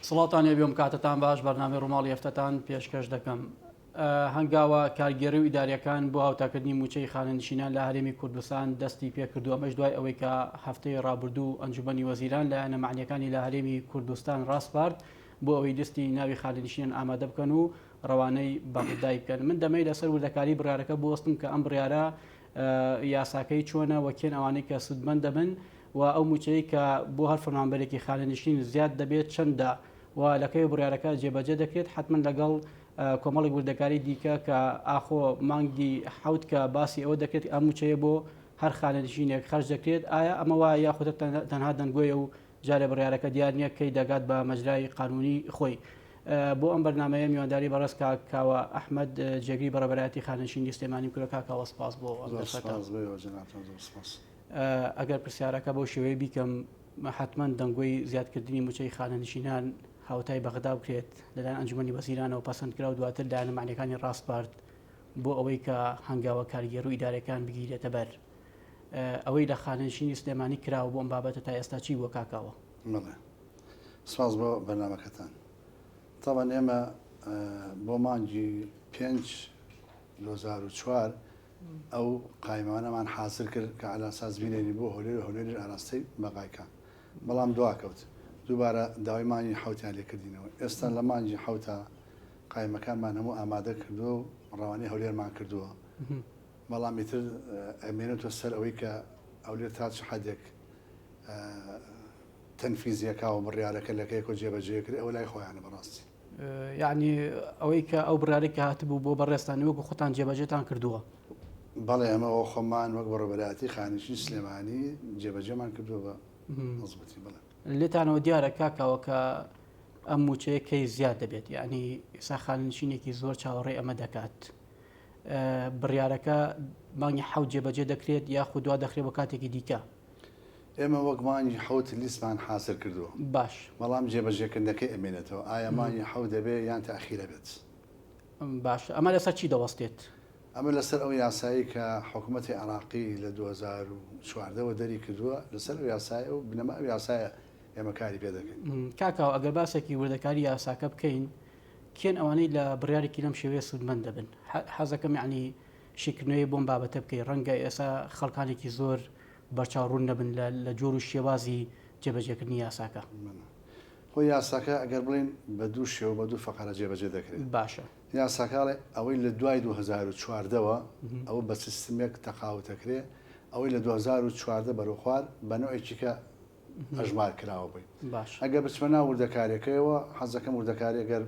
سڵاوتان لێبێ و کاتتان باش بەرنامەی ڕووماڵی هەفتەتان پێشکەش دەکەم. هەنگاوە کارگێڕی و ئیداریەکان بۆ هاوتاکردنی مووچەی خانەنشینان لە هەرێمی کوردستان دەستی پێکردو ئەمەش دوای ئەوەی کە هەفتەی ڕابردوو ئەنجومەنی وەزیران لایەنە مەعنیەکانی لە هەرێمی کوردستان ڕاسپارد بۆ ئەوەی لیستی ناوی خانەنشینان ئامادە بکەن و ڕەوانەی بەغدای بکەن. من دەمەی لەسەر وردەکاری بڕیارەکە بوەستم کە ئەم بڕیارە یاساکەی چۆنە و کێن ئەوانەی کە سوودمەند دەبن و ئەو مووچەی کە بۆ هەر فەرمانبەرێکی خانەنشین زیاد دەبێت چەندە و لە کەی بڕیارەکە جێبەجێ دەکرێت حتمما لەگەڵ کۆمەڵێک وردەکاری دیکە کە ئاخۆ مانگی حوت کە باسی ئەوە دەکرێت ئەم مووچەیە بۆ هەر خانەنشینێک خەرج دەکرێت ئایا ئەمە وایە یاخود تەنها دەنگۆیە و جارێ بڕیارەکە دیار نییە کەی دەگات بە مەجرای قانونی خۆی. بۆ ئەم بەرنامەیە میوانداری بەڕێز کاک کاوە ئەحمەد جێگری بەڕێوەبەرایەتی خانەنشینی سلێمانی کورە کاک کاوە سپاس بۆ ئەم زۆر دەرفەتە. سپاس بۆ ئێوە جەنابتان زۆر سپاس. ئەگەر پرسیارەکە بەو شێوەیە بیکەم حەتمەن دەنگۆی زیادکردنی مووچەی خانەنشینان هاوتای بەغدا بکرێت لەلایەن ئەنجومەنی وەزیرانەوە پەسەند کرا و دواتر لایەنە مەعنیەکانی ڕاسپارد بۆ ئەوەی کە هەنگاوە کارگێڕ و ئیدارەکان بگیرێتە بەر. ئەوەی لە خانەنشینی سلێمانی کراوە بۆ ئەم بابەتە تا ئێستا چی بووە کاک کاوە؟ بەڵێ سپاس بۆ بەرنامەکەتان. تەبعەن ئێمە بۆ مانگی پێنج 2004 ئەو قایمانەمان حازر کرد کە عەلا ئەساس بینێنین بۆ هەولێر و هەولێریش ئاراستەی بەغای کا. بەڵام دواکەوت. دووبارە داوای مانگی حەوتیان لێ کردینەوە. ئێستا لە مانگی حەوتا قایمەکانمان هەموو ئامادە کردووە و ڕەوانەی هەولێرمان کردووە. بەڵام ئیتر ئەمێنێتەوە سەر ئەوەی کە هەولێر تا چ حەدێک تەنفیزیەکا و بڕیارەکە لە کەیەکەوە جێبەجێ کرد ئەوە لای خۆیانە بەڕاستی. یەعنی ئەوەی کە ئەو بڕیارەی کە هاتبوو بۆ بەڕێزتان وەکو خۆتان جێبەجێتان کردووە؟ بەڵێ ئێمە وەک خۆمان وەک بەڕێوەبەرایەتی خانەنشینی سلێمانی جێبەجێمان کردووە بە مەزبووتی بەڵێ. لێتانەوە دیارە کاک کاوە کە ئەم مووچەیە کەی زیاد دەبێت؟ یەعنی ئێستا خانەنشینێکی زۆر چاوەڕێی ئەمە دەکات. بڕیارەکە مانگی حەوت جێبەجێ دەکرێت یاخود دوا دەخرێت بۆ کاتێکی دیکە؟ ئێمە وەک مانگی حەوت لیستمان حازر کردووە. باش. بەڵام جێبەجێکردنەکەی ئەمێنێتەوە. ئایا مانگی حەوت دەبێت یان تاخیر ئەبێت؟ باشە ئەمە لەسەر چی دەوەستێت؟ ئەمە لەسەر ئەو یاسایەی کە حکومەتی عێراقی لە 2014 وە دەری کردووە، لەسەر ئەو یاسایە و بنەما ئەو یاسایە ئێمە کاری پێ دەکەین. کاک کاوە ئەگەر باسێکی وردەکاری یاساکە بکەین، کێن ئەوانەی لە بڕیارێکی لەم شێوەیە سوودمەند دەبن؟ حەزەکەم یەعنی شیکردنەوەی بۆم بابەتە بکەی ڕەنگە ئێستا خەڵکانێکی زۆر بەرچاو ڕوون نەبن لە جۆر و شێوازی جێبەجێکردنی یاساکە. خۆ یاساکە ئەگەر بڵێین بە دوو شێوە بە دوو فەقەرە جێبەجێ دەکرێت. باشە. یاساکە ئەڵێ ئەوەی لە دوای 2014 وە ئەوە بە سیستمێک تەقاوت ئەکرێ، ئەوەی لە 2014 بەرەو خوار بە نەوعێکی کە ئەژمار کراوە بۆی. باشە. ئەگەر بچمە ناو وردەکاریەکەیەوە حەزەکەم وردەکاری ئەگەر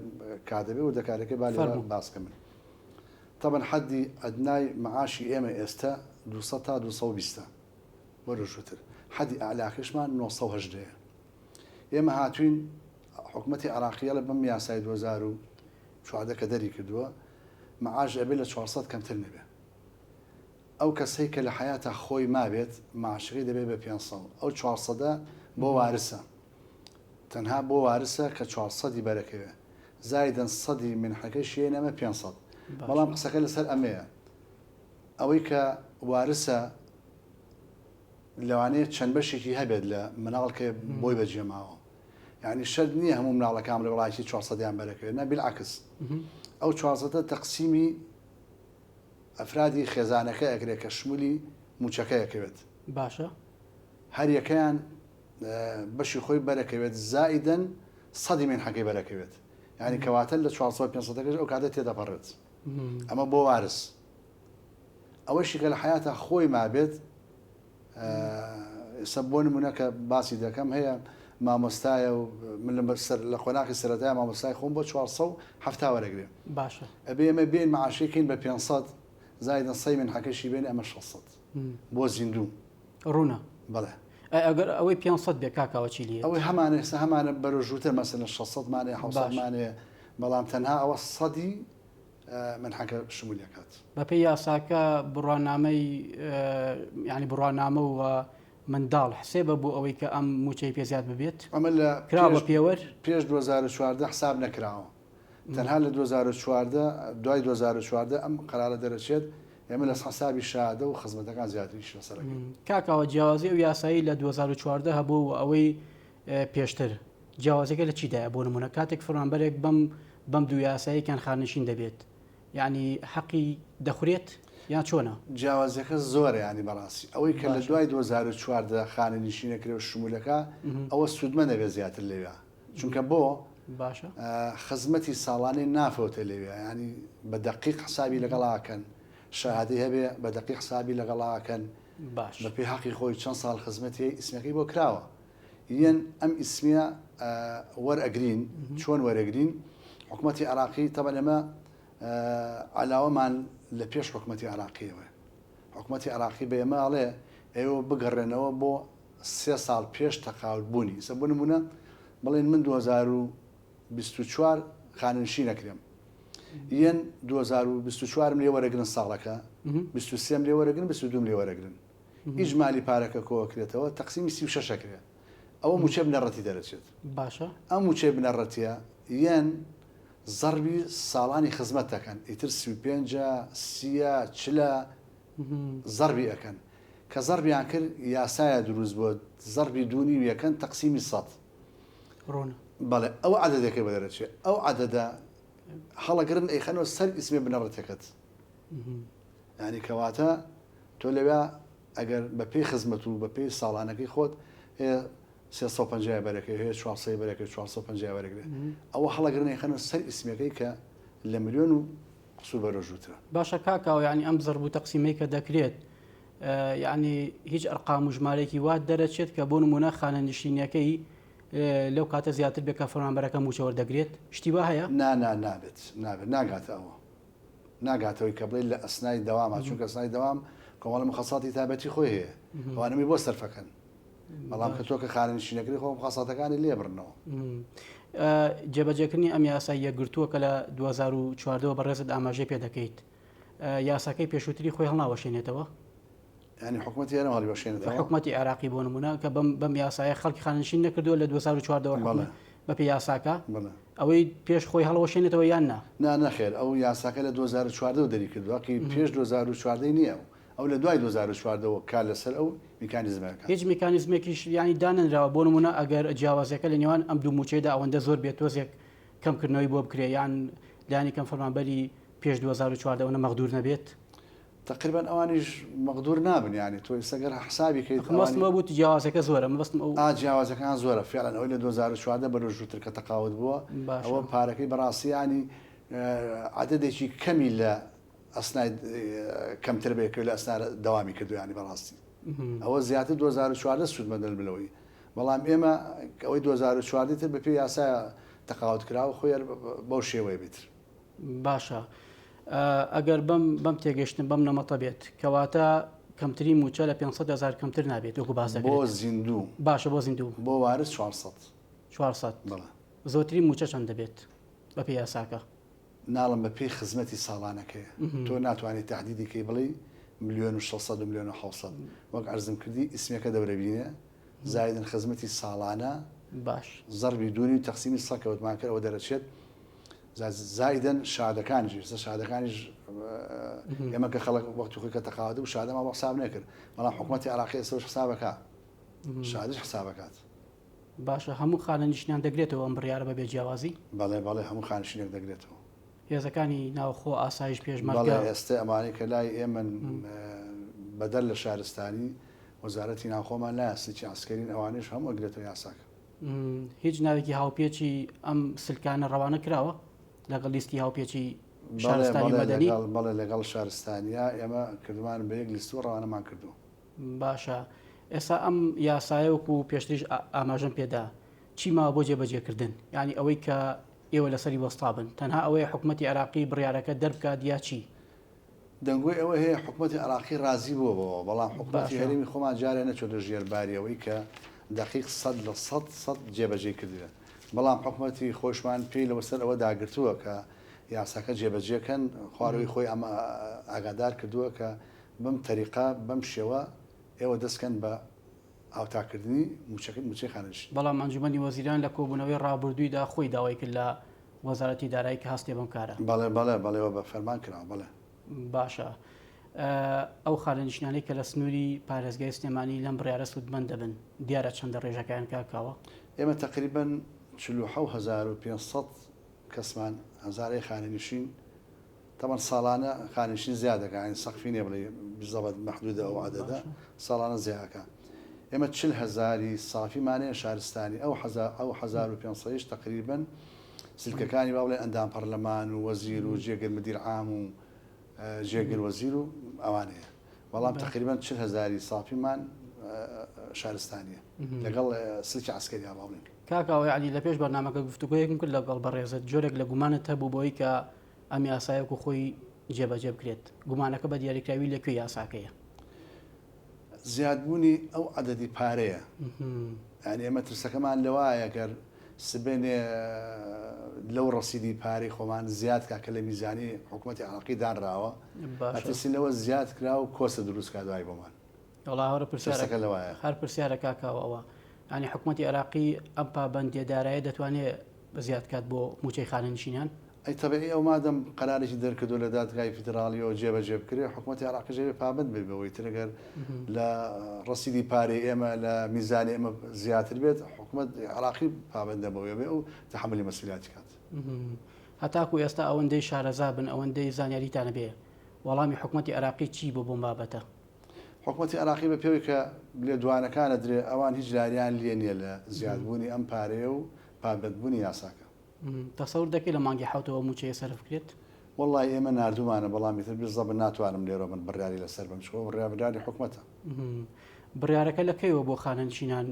کات هەبێ وردەکاریەکەی با لێرە فەرموو. باس کەم من. تەبعەن حەدی ئەدنای مەعاشی ئێمە ئێستە 200 تا 220 ە وەرە ژووتر حەدی ئەعلاکەشمان 918 یە. ئێمە هاتوین حکومەتی عێراقی ئەڵێ بەم یاسای 2014 کە دەری کردووە مەعاش ئەبێ لە 400 کەمتر نەبێ. ئەو کەسەی کە لە حەیاتا خۆی مابێت مەعاشەکەی دەبێت بە پێنج سەد ئەو چوارسەدە بۆ وارسە تەنها بۆ وارسە کە چوارسەدی بەرەکەوێ زایدەن سەدی منحەکەشی یەنە ئەمە 500 بەڵام باشە. قسەکە لەسەر ئەمەیە ئەوەی کە وارسە لەوانەیە چەند بەشێکی هەبێت لە مناڵ کە بۆی بەجێماوە یعنی شەرت نییە هەموو مناڵەکان بڵێ وڵاتی چوارسەدیان بەرەکەوێت نا بالعکس ئەو چوارسەدە تەقسیمی ئەفرادی خێزانەکە ئەکرێت کە شمولی موچەکە ئەکەوێت. باشە. هەر یەکەیان بەشی خۆی بەرەکەوێت زائیدەن سەدی مینحەکەی بەرەکەوێت یانی کەواتە لە 400 500 ەکەش ئەو کاتە تێدەپەڕێت ئەمە بۆ وارس ئەوەشی کە لە حیاتا خۆی مابێت ئێستا بۆ نمونە کە باسی دەکەم هەیە مامۆستایە و من لە سەر لە قۆناخی سەرەتای مامۆستای خۆم بۆ 470 وەرەگرێ باشە ئەبێ ئێمە بێین معاشەی کەین بە 500 زایدن سەی من حەکەشی بێن ئەمە 600 بۆ زیندوو ڕوونە بەڵێ ئەی ئەگەر ئەوەی 500 بێ کاکاوە چی لێ ئەوەی هەمانە ئێستا هەمانە بەرەو ژووتر مەسەلەن 600 مانێ 700 مانێ بەڵام تەنها ئەوە سەدی منحەکە شمول ئەکات. بەپێی یاساکە بڕوانامەی یانی بڕوانامە و منداڵ حسێبە بۆ ئەوەی کە ئەم مووچەی پێ زیاد ببێت؟ ئەمە لە کراوە بە پێوەر؟ پێش 2014 حساب نەکراوە تەنها لە 2014 دوای 2014 ئەم قەرارە دەرەچێت ئێمە لە حسابی شادە و خزمەتەکان زیاتر ئیش لەسەر ئەکەین. کاک ئاوە جیاوازی ئەو یاسایەی لە 2014 هەبوو و ئەوەی پێشتر. جیاوازەکە لە چیدایە بۆ نمونە کاتێک فەرمانبەرێک بەم بەم دوو یاسایەکیان خانەنشین دەبێت یعنی حەقی دەخورێت یان چۆنە؟ جیاوازیەکە زۆرە یانی بەڕاستی ئەوەی کە لە دوای 2014 خانەنشینەکرێ و شمولەکە ئەوە سوودمەندە بێ زیاتر لەوێ چونکە بۆ باشە خزمەتی ساڵانەی نافەوتە لەوێ ینی بە دەقیق حسابی لەگەڵاکەن شەهادەی هەبێ بە دەقیق حسابی لەگەڵاکەن باش بە پێی حەقی خۆی چەند ساڵ خزمەتی هەیە ئیسمەکەی بۆ کراوە یەن ئەم ئیسمیە وەرئەگرین چۆن وەرەگرین حکومەتی عراقی تەبەن ئێمە علاوەمان لە پێش حکومەتی عراقیەوە حکومەتی عراقی بە ئێمە ئەڵێ ئێوە بگەڕێنەوە بۆ سێ ساڵ پێش تەقاعد بوونی ئیسە بۆ نمونە بڵێن من 2024 خانەنشین ئەکرێم یەن 2024 لێ وەرەگرن ساڵەکە 23 لێ وەرەگرن 22 لێ وەرەگرن ئیجمالی پارەکە کۆئەکرێتەوە تەقسیمی 36 ئەکرێ ئەوە موچەی بنەڕەتی دەرەچێت باشە ئەم موچەی بنەڕەتیە یەن زەربی ساڵانی خزمەت دەکەن ئیتر 35 سیە چلە زەربی ئەکەن کە زەربیان کرد یاسایە دروست بووە زەربی دوو نیو یەکەن تەقسیمی سەد. ڕوونە. بەڵێ ئەو عەدەدەکەی بە دەرەچێ ئەو عەدەدە هەڵەگرن ئەیخەنەوە سەر ئیسمێ بنەڕەتەکەت یعنی کەواتە تۆ لەوێ ئەگەر بە پێی خزمەت و بە پێی ساڵانەکەی خۆت هەیە 350 بەرەکەی هەیە 400 بەرەکەی 450 وەرەگرێ ئەوە هەڵەگرن ئەیخەنەوە سەر ئیسمەکەی کە لە ملیۆن و قسوور بەرەو ژووترە. باشە کاک کاوە یانی ئەم زەرب و تەقسیمەی کە دەکرێت یانی هیچ ئەرقام و ژمارەیەکی وا دەرەچێت کە بۆ نمونە خانەنشینیەکەی لەو کاتە زیاتر بێت کە فەرمانبەرەکە مووچە وەردەگرێت شتی وا هەیە؟ نا نا نابێت نابێت ناگاتە ئەوە ناگاتەوەی کە بڵێ لە ئەسنای دەوامە چونکە ئەسنای دەوام کۆمەڵە مخەساتی تابەتی خۆی هەیە ئەوانەمی بۆ سەرفەکەن بەڵام کە تۆ کە خانەنشینەکەی خۆ خاساتەکانی لێ بڕنەوە. جێبەجێکردنی ئەم یاسای یەکگرتووە کە لە 2014 بەڕێزت ئاماژەی پێ دەکەیت یاساکەی پێشووتری خۆی هەڵناوەشێنێتەوە؟ ینی حکوومەتی ئێرە هەڵیوەشێنێتەوە حکوومەتی عێراقی بۆ نمونە کە بەم بەم یاسایە خەڵکی خانەنشین نەکردووە لە 2014 بەڵێ بەپێی یاساکە ئەوەی پێش خۆی هەڵوەشێنێتەوە یان نا؟ نا نەخێر ئەو یاساکە لە 2014 دەری کردووە پێش 2014 نییە ئەو لە دوای 2014 وە کار لەسەر ئەو میکانیزمە ئەکات. هیچ میکانیزمێکیش یانی دانەنراوە بۆ نموونە ئەگەر جیاوازیەکە لە نێوان ئەم دوو مووچەیەدا ئەوەندە زۆر بێت تۆزێک کەم کردنەوەی بۆ بکرێ یان لانی کەم فەرمانبەری پێش 2014 ئەوەنە مەغدور نەبێت؟ تەقریبەن ئەوانیش مەغدور نابن یانی تۆ ئێستا گەر حسابی کەیت ئەوانی. مەبەستم ئەوە بوو جیاوازیەکە زۆرە مەبەستم ئەو. ئا جیاوازیەکان زۆرە فعلا ئەوەی لە 2014 بەرەو ژوورتر کە تەقاوت بووە ئەوە پارەکەی بەڕاستی یانی عەدەدێکی کەمی لە ئەسنای کەمتر بێ کە لە ئەسنا دەوامی کردو ینی بەڕاستی ئەوە زیاتر 2014 سوودمەندن بلەوەی بەڵام ئێمە ئەوەی 2014 تر بەپێی یاسا تەقاوت کراوە خۆی بەو شێوەیە بێت. باشە ئەگەر بەم بەم تێگەشتن بەم نەمەتە بێت کەواتە کەمترین موچە لە 500 هزار کەمتر نابێت وەکو باس دەکرێت بۆ زیندوو باشە بۆ زیندوو بۆ وارث 400 400 بەڵێ زۆرترین موچە چەند دەبێت بەپێی یاساکە؟ ناڵم بە پێی خزمەتی ساڵانەکەیە تۆ ناتوانی تەحدیدی کەی بڵێی ملیۆن و شەسەد و ملیۆن و حەوسەد وەک عەرزم کردی ئیسمەکە دەورە بینێ زایدن خزمەتی ساڵانە باش زەربی دوونی و تەقسیمی سەد کە وتمان کرد ئەوە دەرەچێت زایدن شادەکانیش ئێستا شادەکانیش ئێمە کە خەڵک وەختی خۆی کە تەقاعد بوو شادەمان بۆ حساب نەکرد بەڵام حکوومەتی عێراقی ئێستاش حسابەکە شادش حسابەکات باشە هەموو خانەنشینان دەگرێتەوە ئەم بڕیارە بەبێ جیاوازی؟ بەڵێ بەڵێ هەموو خانەنشینێک دەگرێتەوە. هێزەکانی ناوخۆ، ئاسایش، پێشمەرگە؟ بەڵێ ئێستە ئەمانەی کە لای ئێمەن بەدەر لە شارستانی، وەزارەتی ناوخۆمان لایە سلکی عەسکەرین ئەوانەیش هەموو ئەگرێتەوە یاساکە. هیچ ناوێکی هاوپێچی ئەم سلکانە ڕەوانە کراوە لەگەڵ لیستی هاوپێچی شارستانی مەدەنی؟ بەڵێ لەگەڵ شارستانیا ئێمە کردمان بە یەک لیست و ڕەوانەمان کردووە. باشە ئێستا ئەم یاسایە وەکو پێشتریش ئاماژەم پێدا چی ماوە بۆ جێبەجێکردن یعنی ئەوەی کە ئێوە لەسەری وەستابن تەنها ئەوەیە حکوومەتتی عێراقی بڕیارەکە دەربکات یا چی؟ دەنگۆی ئەوە هەیە حکوومەتی عێراقی ڕازی بووە بەوە بەڵام حکوومەتی هەرێمی خۆمان جارێ نەچۆتە ژێر باری ئەوەی کە دەقیق 100% سەد جێبەجێی کردبێت بەڵام حکوومەتی خۆشمان پێی لەوە سەر ئەوە داگرتووە کە یاساکە جێبەجێکەن خوارەوەی خۆی ئەمە ئاگادار کردووە کە بەم تەریقە، بەم شێوە ئێوە دەست کەن بە هاوتاکردنی مووچەکەی مووچەی خانەنشین. بەڵام ئەنجومەنی وەزیران لە کۆبوونەوەی ڕابردوویدا خۆی داوای کرد لە وەزارەتی دارایی کە هەستێ بەم کارە. بەڵێ بەڵێ بەڵێ وە بە فەرمان کراوە بەڵێ. باشە ئەو خانەنشینانەی کە لە سنووری پارێزگای سلێمانی لەم بڕیارە سوودمەند دەبن دیارە چەندە ڕێژەکەیان کاک کاوە؟ ئێمە تەقریبەن. 47500 کەسمان هەزارەی خانەنشین تەبعەن ساڵانە خانەنشین زیاد دەکا یانی سەقفی نیە بڵێی بزەبت مەحدودە ئەو عەدەدە ساڵانە زیا ئەکا ئێمە 40 هەزاری سافیمان هەیە شارستانی ئەو هەزار ئەو هەزار و پێنج سەدیش تەقریبەن سلکەکانی با بڵێن ئەندام پەرلەمان و وەزیر و جێگر مدیر عام و جێگر وەزیر و ئەوانەیە بەڵام تەقریبەن 40 هەزاری سافیمان شارستانیە لەگەڵ سلکی عەسکەریا با بڵێین. کاک ئاوە یەعنی لە پێش بەرنامەکە گفتوگۆیەکم کرد لەگەڵ بەڕێزت جۆرێک لە گومانت هەبوو بەوەی کە ئەم یاسایە وەکو خۆی جێبەجێ بکرێت گومانەکە بە دیاریکراوی لە کوێی یاساکەیە؟ زیادبوونی ئەو عەدەدی پارەیە یانی ئێمە ترسەکەمان لەوایە گەر سبەینێ لەو ڕەسیدی پارەی خۆمان زیاد کا کە لە میزانی حکوومەتی عراقی دانراوە ئەترسین لەوە زیاد کرا و کۆسە دروست کا دوای بۆمان. وەڵا هەر پرسیارەکە لەوایە هەر پرسیارە کاکاوە ئەوە ینی حکوومەتی عێراقی ئەم پابندیە دارایە دەتوانێت زیاد کات بۆ مووچەی خانەنشینان؟ ئەی تەبعی ئەو مادەم قەرارێکی دەرکردوە لە دادگای فیدراڵیەوە جێبەجێ بکرێ حکومەتی عێراقیش ئەبێ پابەند بێت بەوەی تر گەر لە ڕەسیدی پارەی ئێمە لە میزانی ئێمە زیاتر بێت حکومەت عێراقی پابەندە بەوەی ئەبێ ئەو تەحەمولی مەسئولیاتی کات. هەتاکو ئێستا ئەوەندەی شارەزا بن ئەوەندەی زانیاریتان هەبێ وەڵامی حکومەتی عێراقی چی بۆ بۆم بابەتە؟ حکومەتی عێراقی بە پێوەی کە لێدوانەکان ئەدرێ ئەوان هیچ لاریان لێ نیە لە زیادبوونی ئەم پارەیە و پابەندبوونی یاساکە. تەسەور دەکەی لە مانگی حەوتەوە مووچەیە سەرف بکرێت؟ وەڵڵاهی ئێمە ناردوومانە بەڵام ئیتر بالزەبت ناتوانم لێرەوە من بڕیاری لەسەر بەم چونکە ئەوە بڕیار بڕیاری حکومەتە. بڕیارەکە لە کەیەوە بۆ خانەنشینان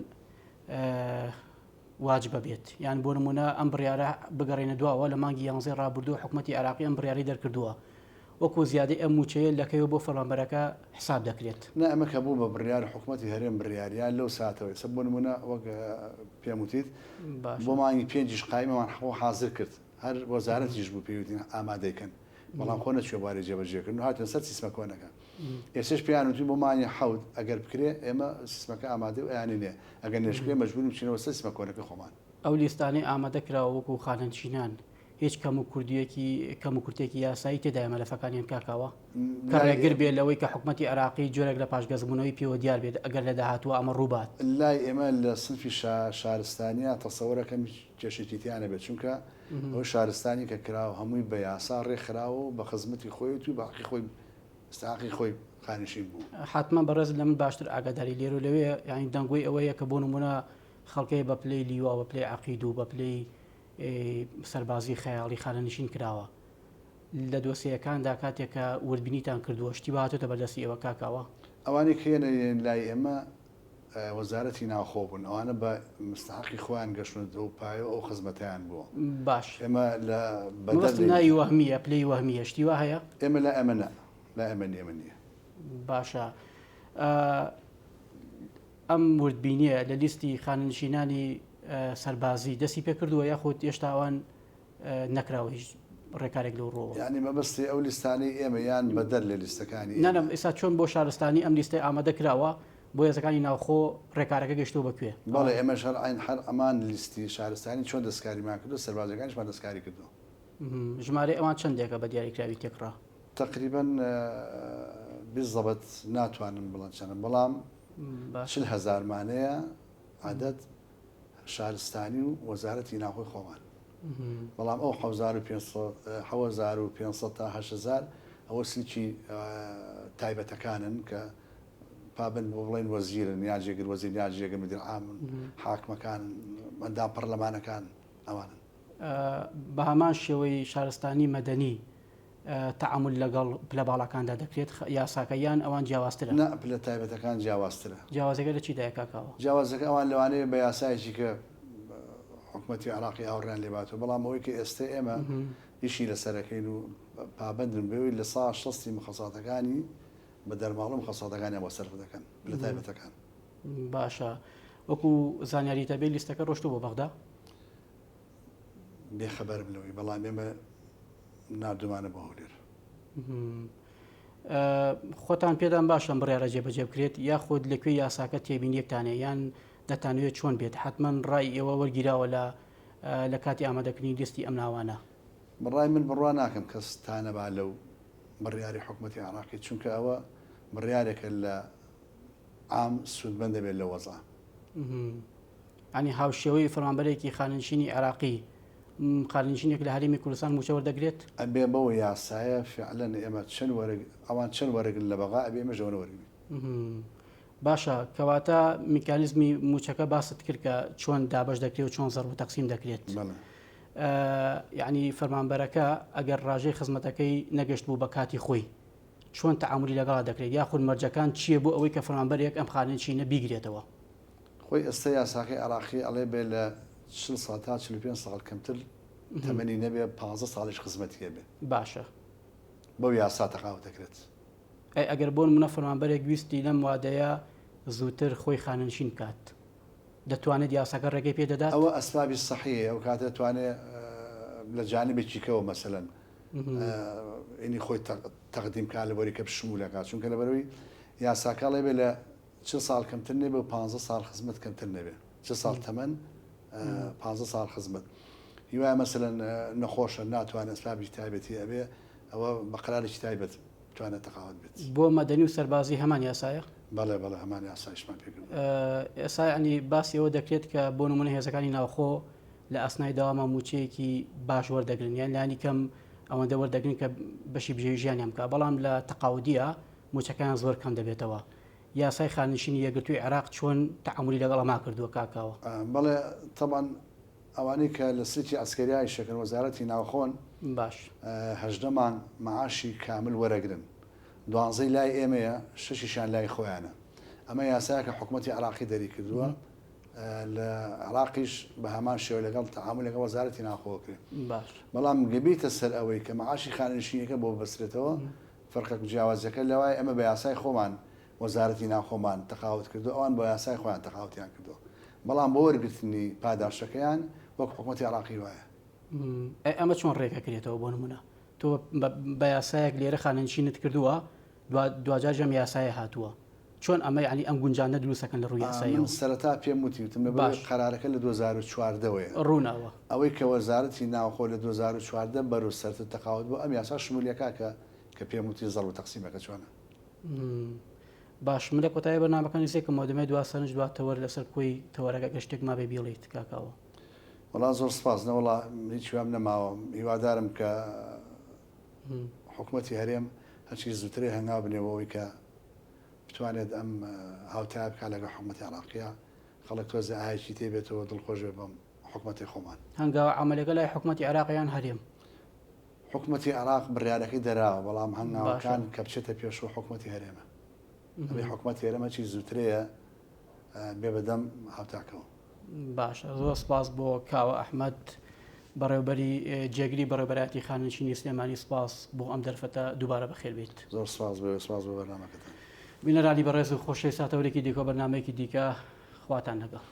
واجبە بێت؟ یان بۆ نموونە ئەم بڕیارە بگەڕێینە دواوە لە مانگی یانزەی ڕابردوو حکومەتی عێراقی ئەم بڕیارەی دەرکردووە وەکو زیادەی ئەم مووچەیە لە کەیەوە بۆ فەرمانبەرەکە حساب دەکرێت؟ نا ئەمە کە بوو بە بڕیار حکومەتی هەرێم بڕیاریا لەو ساتەوە ئێستا بۆ نموونە وەک پێم وتیت بۆ مانگی پێنجیش قایمەمان خۆ حازر کرد هەر وەزارەتیش بوو پێی وتین ئامادەی کەن بەڵام خۆ نەچووە بواری جێبەجێکردن و هاتنە سەر سیستمە کۆنەکە ئێستاش پێیان وتین بۆ مانگی حەوت ئەگەر بکرێ ئێمە سیستمەکە ئامادەی و ئەیانینێ ئەگەر نەشکرێ مەجبوورین بچینەوە سەر سیستمە کۆنەکە خۆمان. ئەو لیستانەی ئامادە کراوە وەکو خانەنشینان هیچ کەموکوردیەکی کەموکورتێکی یاسایی تێدایە مەلەفەکانیان کاکاوە کە ڕێگر بێ لەوەی کە حکومەتی عێراقی جۆرێک لە پاشگەزبوونەوەی پێوە دیار بێت ئەگەر لە داهاتووە ئەمە ڕووبات. لای ئێمە لە سنفی شارستانیا تەسەورەکەم هیچ کێشێکی تیا نەبێت چونکە ئەوە شارستانی کە کراوە هەمووی بە یاسا ڕێکخراوە و بە خزمەتی خۆیەتی و بە حەقی خۆی ئیستحاقی خۆی خانەنشین بوو. حەتمەن بەڕێزت لە من باشتر ئاگاداری لێرە و لەوێ یانی دەنگۆی ئەوەیە کە بۆ نموونە خەڵکەیە بە پلەی لیوا بە پلەی عەقید و بە پلەی سەربازی خەیاڵی خانەنشین کراوە لە دۆسێیەکاندا کاتێک کە وردبینیتان کردووە شتی وا هاتۆتە بەردەستی ئێوە کاک ئاوا؟ ئەوانەی کە یەنە لای ئێمە وەزارەتی ناوخۆ بوون ئەوانە بە مستحەقی خۆیان گەشتونەتە ئەو پایە و ئەو خزمەتەیان بووە باش ئێمە لە بەدەر مەبەستم ناوی وەهمییە پلەی وەهمییە شتی وا هەیە؟ ئێمە لای ئێمە نا لای ئێمە نییە ئێمە نییە. باشە ئەم وردبینییە لە لیستی خانەنشینانی سەربازی دەستی پێکردووە یاخود هێشتا ئەوان نەکراوە هیچ ڕێکارێک لەو ڕووەوە؟ یانی مەبەستی ئەو لیستانەی ئێمە یان بەدەر لە لیستەکانی ئێمە؟ نا نا ئێستا چۆن بۆ شارستانی ئەم لیستەی ئامادە کراوە بۆ هێزەکانی ناوخۆ ڕێکارەکە گەیشتووە بە کوێ؟ بەڵێ ئێمەش هەر عەین هەر ئەمان لیستی شارستانی چۆن دەستکاریمان کردووە سەربازیەکانیشمان دەستکاری کردووە. ژمارەی ئەوان چەندێکە بە دیاریکراوی تێکڕا؟ تەقریبەن بیزەبت ناتوانم بڵێم چەنە بەڵام 40 هەزارمانەیە عەدەد شارستانی و وەزارەتی ناوخۆی خۆمان بەڵام ئەو 7500 تا 8000 ئەوە سلکی تایبەتەکانن کە پابند بۆ بڵێن وەزیرن یا جێگر وەزیر یا جێگر مدیر عامن حاکمەکان ئەندام پەرلەمانەکان ئەوانن. بە هەمان شێوەی شارستانی مەدەنی تەعامول لەگەڵ پلە باڵاکاندا دەکرێت یاساکە یان ئەوان جیاوازترە؟ نا پلە تایبەتەکان جیاوازترە. جیاوازەکە لە چیدایە کاک ئاوا؟ جیاوازەکە ئەوان لەوانەیە بە یاسایەکی کە حکومەتی عێراقی ئاوڕیان لێ باتەوە بەڵام ئەوەی کە ئێستە ئێمە ئیشی لەسەرەکەین و پابەندن بەوەی لە سا شەستی مخەساتەکانی بە دەرماڵە مخەساتەکانیان بۆ سەرف دەکەن پلە تایبەتەکان. باشە وەکو زانیاریت هەبێ لیستەکە ڕۆشتووە بۆ بەغدا؟ بێخەبەرم لەوەی بەڵام ئێمە ناردومانە بۆ هەولێر. خۆتان پێدان باشە ئەم بڕیارە جێبەجێ بکرێت یاخود لە کوێی یاساکە تێبینیەکتان هەیە یان دەتانەوێت چۆن بێت حەتمەن ڕای ئێوە وەرگیراوە لە لە کاتی ئامادەکردنی لیستی ئەم ناوانە؟ بەڕای من بڕوا ناکەم کەس تانەبا لەو بڕیاری حکومەتی عێراقی چونکە ئەوە بڕیارێکە لە عام سوودمەند دەبێت لەو وەزعە. یانی هاوشێوەی فەرمانبەرێکی خانەنشینی عێراقی خانەنشینێک لە هەرێمی کوردستان مووچە وەردەگرێت؟ ئەبێ بەو یاسایە فعلەن ئێمە چەند وەرگ ئەوان چەند وەرەگرن لە بەغا ئەبێ ئێمەش ئەوەنە وەرگرین. باشە کەواتە میکانیزمی مووچەکە باست کرد کە چۆن دابەش دەکرێت و چۆن زەرب و تەقسیم دەکرێت. بەڵێ. یعنی فەرمانبەرەکە ئەگەر ڕاژەی خزمەتەکەی نەگەشت بوو بە کاتی خۆی چۆن تەعامولی لەگەڵا دەکرێت یاخود مەرجەکان چییە بۆ ئەوەی کە فەرمانبەرێک ئەم خانەنشینە بیگرێتەوە؟ خۆی ئێستا یاساکەی عێراقی ئەڵێ بێ لە 40 ساڵ تا 45 ساڵ کەمتر تەمەنی نەبێ 15 ساڵیش خزمەتی هەبێ. باشە. بەو یاسا تەقاوت دەکرێت. ئەی ئەگەر بۆ نمونە فەرمانبەرێک ویستی لەم وادەیە زووتر خۆی خانەنشین بکات دەتوانێت یاساکە ڕێگەی پێ دەدات؟ ئەوە ئەسبابی سەحیە ئەو کاتە توانێ لە جانبێکی کەوە مەسەلەن ئینی خۆی تەقدیم کا لەبەری کە شمولەکە چونکە لەبەرەوەی یاساکە ئەڵێ بێ لە 40 ساڵ کەمتر نەبێ و 15 ساڵ خزمەت کەمتر نەبێ 40 ساڵ تەمەن 15 ساڵ خزمەت هیوایە مەسەلەن نەخۆشە ناتوانێت ئەسبابی تایبەتی ئەبێ ئەوە بە قەرارێکی تایبەت بتوانێت تەقاوت بێت. بۆ مەدەنی و سەربازی هەمان یاسایە؟ بەڵێ بەڵێ هەمان یاسایشمان پێ کردووە. ئێستا یانی باسی ئەوە دەکرێت کە بۆ نمونە هێزەکانی ناوخۆ لە ئەسنای دەواما مووچەیەکی باش وەردەگرن یان لانی کەم ئەوەندە وەردەگرن کە بەشی بژێوی ژیانیان بکە بەڵام لە تەقاودیە مووچەکەیان زۆر کەم دەبێتەوە یاسای خانەنشینی یەکگرتووی عێراق چۆن تەعامولی لەگەڵ ئەما کردووە کاک کاوە؟ بەڵێ تەبعەن ئەوانەی کە لە سلکی عەسکەریا ئیشەکەن وەزارەتی ناوخۆن باش. 18 مانگ مەعاشی کامل وەرەگرن دوانزەی لای ئێمەیە شەشیشیان لای خۆیانە ئەمە یاسایەکە حکومەتی عێراقی دەریکردووە لە عێراقیش بە هەمان شێوە لەگەڵ تەعامول لەگەڵ وەزارەتی ناوخۆ کرێ باش. بەڵام گەبیتە سەر ئەوەی کە مەعاشی خانەنشینیەکە بۆ ببەسترێتەوە فەرقە جیاوازیەکە لەوایە ئێمە بە یاسای خۆمان وەزارەتی ناوخۆمان تەقاوت کردووە ئەوان بە یاسای خۆیان تەقاوتیان کردووە بەڵام بۆ وەرگرتنی پاداشتەکەیان وەک حکومەتی عێراقی وایە. ئەی ئەمە چۆن ڕێکەکرێتەوە بۆ نمونە تۆ بە یاسایەک لێرە خانەنشینت کردووە دواجار ژەم یاسایە هاتووە چۆن ئەمە یعنی ئەم گونجاندنە دروست ئەکەن لە ڕووی یاساییەوە؟ من سەرەتا پێم وتی وتم لەبەر باش. قەرارەکە لە 2014 وەیە. ڕوونە ئەوە. ئەوەی کە وەزارەتی ناوخۆ لە 2014 بەرەو سەرتر تەقاوت بوو ئەم یاسا شمولیەکە کە کە پێم وتی زەڕب و تەقسیمەکە چۆنە. باش من لە کۆتایی بەرنامەکە نزیکمەوە دەمەوێت دوا سەرنج دوا تەوەر لەسەر کۆی تەوەرەکە گەر شتێک مابێ بیڵێیت کاک ئاوە. وەڵا زۆر سپاس نەوەڵا هیچ هیوام نەماوە هیوادارم کە حکومەتی هەرێم هەرچی زووترێ هەنگاو بنێ بۆ ئەوەی کە بتوانێت ئەم هاوتایە بکات لەگەڵ حکومەتی عێراقیا خەڵک تۆزێ ئاهێکی تێ بێتەوە دڵخۆش بێ بەم حکومەتی خۆمان. هەنگاوە عەمەلیەکە لای حکومەتی عێراقە یان هەرێم؟ حکومەتی عێراق بڕیارەکەی دەراوە بەڵام باشە. هەنگاوەکان کە بچێتە پێشەوە حکومەتی هەرێمە. ئەبێ حکومەتی هەرێم هەرچی زووترەیە بێ بەدەم هاوتاکەوە. باشە زۆر سپاس بۆ کاوە ئەحمەد بەڕێوبەری جێگری بەڕێوبەرایەتی خانەنشینی سلێمانی سپاس بۆ ئەم دەرفەتە دووبارە بەخێر بێیت. زۆر سپاس بۆ ئێوە سپاس بۆ بەرنامەکەتان. بینەرانی بەڕێز و خۆشەویست تا تەوەرێکی دیکە و بەرنامەیەکی دیکە خواتان لەگەڵ.